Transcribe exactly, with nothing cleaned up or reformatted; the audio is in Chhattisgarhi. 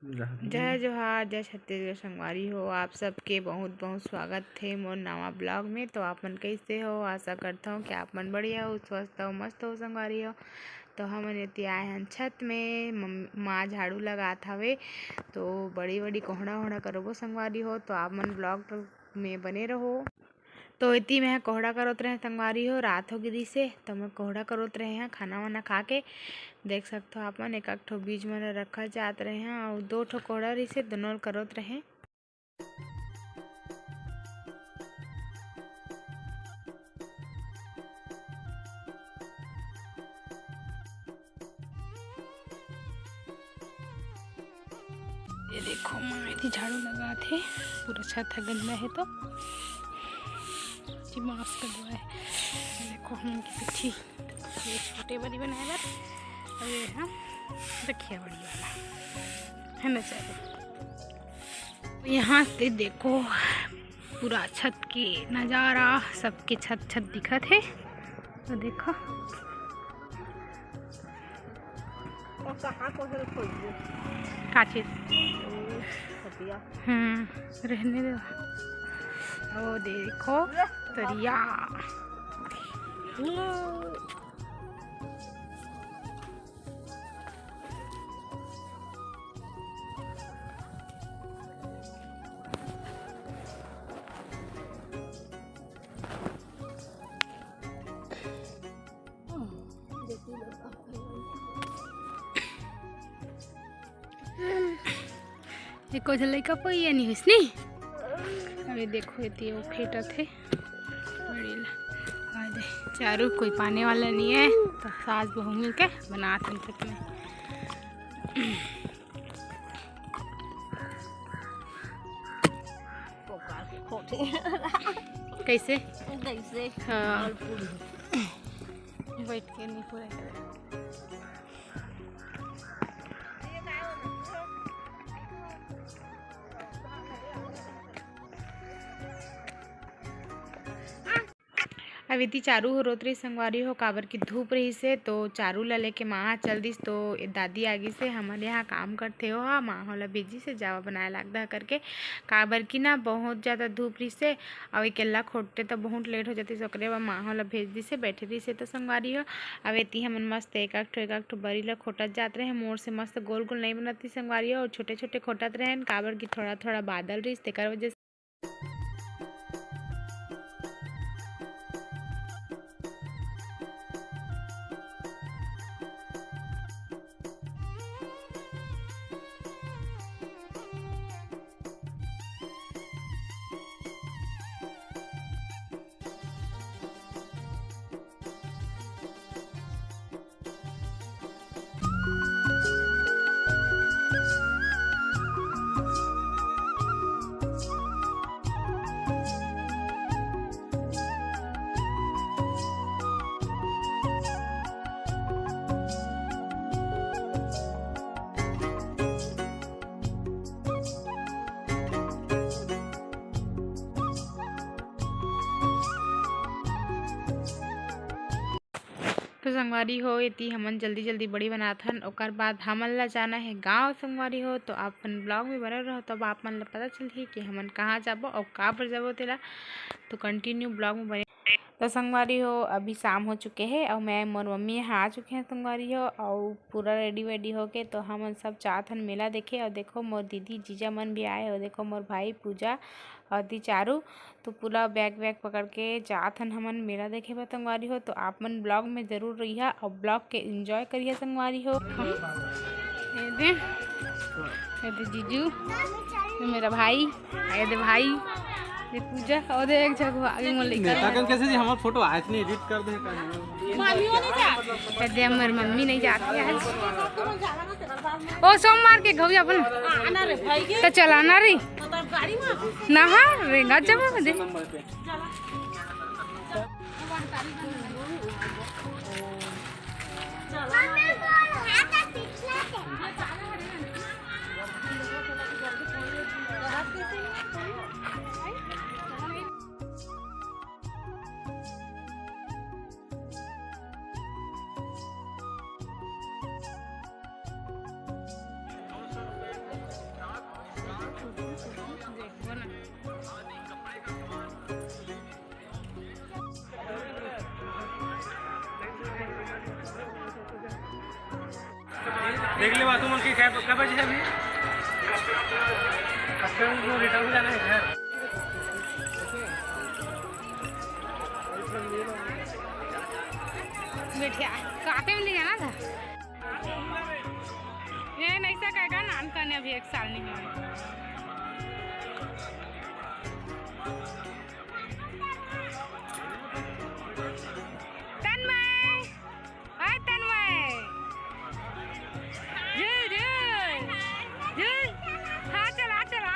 जय जोहार, जय छत्तीसगढ़ संगवारी हो। आप सबके बहुत बहुत स्वागत हे मोर नवा ब्लॉग में। तो आप मन कैसे हो? आशा करता हूँ कि आप मन बढ़िया हो, स्वस्थ हो, मस्त हो संगवारी हो। तो हमन एती आए हन छत में, मम-, माँ झाड़ू लगात हवे, तो बड़ी बड़ी कोहड़ा होड़ा करबो संगवारी हो। तो आप मन ब्लॉग में बने रहो। तो एती मैं कोहड़ा करोत रहे संगवारी हो, रात हो गिरी से, तो मैं कोहड़ा करोत रहे हैं खाना वाना खा के। देख सकते हो आप मन, एक एक ठो बीज मन रखा जात रहे हैं और दो ठो कोहड़ा रिसे, दोनों करोत रहे। ये देखो, माँ एती झाड़ू लगात हे, पूरा छत ह गंदा हे तो जी मास्क लगवाए। ये देखो, हमन के पीछे ये छोटे बड़ी बनाए बर, और ये ह रखिया बड़ी वाला है ना, चलो। यहाँ से देखो पूरा छत के नज़ारा, सबके छत छत दिखत हे। तो देखो, और कहाँ को हेल्प होइए? का चीज? हम्म, रहने दो। वो देखो, तरिया। एको झन लइका पइया नहीं होइस नी। अबे देखो, एती वो फेंटत हे। बड़ी ला। आ दे, चारू कोई पाने वाला नहीं है, तो सास बहू मिलके बनात हन खेत में। कैसे? कैसे? हाँ। बैठ के नहीं पूरा करे। अब एती चारू हो रोत रही संगवारी हो, काबर की धूप रही से, तो चारू ला लेके माँ चल दिस। तो दादी आगी से हमर यहाँ काम करथे ओहा, माँ होला भेजी से जावा बनाए लागदा करके, काबर की ना बहुत ज़्यादा धूप रही से, अउ अकेला खोटते तो बहुत लेट हो जाती, ओकरे बाद माँ होला भेज दिस से बैठे रही से। तो संगवारी हो, अब एती हमन मस्त एक एक ठो एक एक ठो बरी ला खोटत जात रहे। मोर से मस्त गोल गोल नहीं बनती संगवारी हो, अउ छोटे छोटे खोटत रहे, काबर की थोड़ा थोड़ा बादल रही, तेकर वजह से। तो संगवारी हो, एती हमन जल्दी जल्दी बड़ी बनाथन, ओकर बाद हमन ला जाना है गांव संगवारी हो। तो आप मन ब्लॉग में बने रहो, तब आप मन ला पता चलही कि हमन कहाँ जाबो अउ काबर जाबो तेला। तो कंटिन्यू ब्लॉग में बने। तो संगवारी हो, अभी शाम हो चुके हे अउ मैं मोर मम्मी यहाँ आ चुके हैं संगवारी हो, अउ पूरा रेडी वेडी होके तो हमन सब जात हन मेला देखे। अउ देखो मोर दीदी जीजा मन भी आए, अउ देखो मोर भाई पूजा अउ दी चारू, तो पूरा बैग वैग पकड़ के जात हन हमन मेला देखे बर संगवारी हो। तो आप मन ब्लॉग में जरूर रहिहा अउ ब्लॉग के एंजॉय करिहा संगवारी हो। ये दे, ये दे जीजू, ये मेरा भाई, ये दे भाई, ये पूजा, और दे एक जगह आगे मोर लइका। नेता कन कैसे जी हमार फोटो आज नहीं एडिट कर दे का? ये दे हमर मम्मी नहीं जाती आज। ओ सोमवार के घऊ अपन। तो चलाना रे। ना हा, रेंगा जब दे। देख ले बाबू मन की, कै बजे है अभी? अब तो रिटर्न जाना है घर। बिटिया, काटे में ले जाना था। ये नहीं सकेगा, नान करने अभी एक साल नहीं हुआ। तन्मय, हाय तन्मय। जय, जय। जय। हाँ, चला, चला।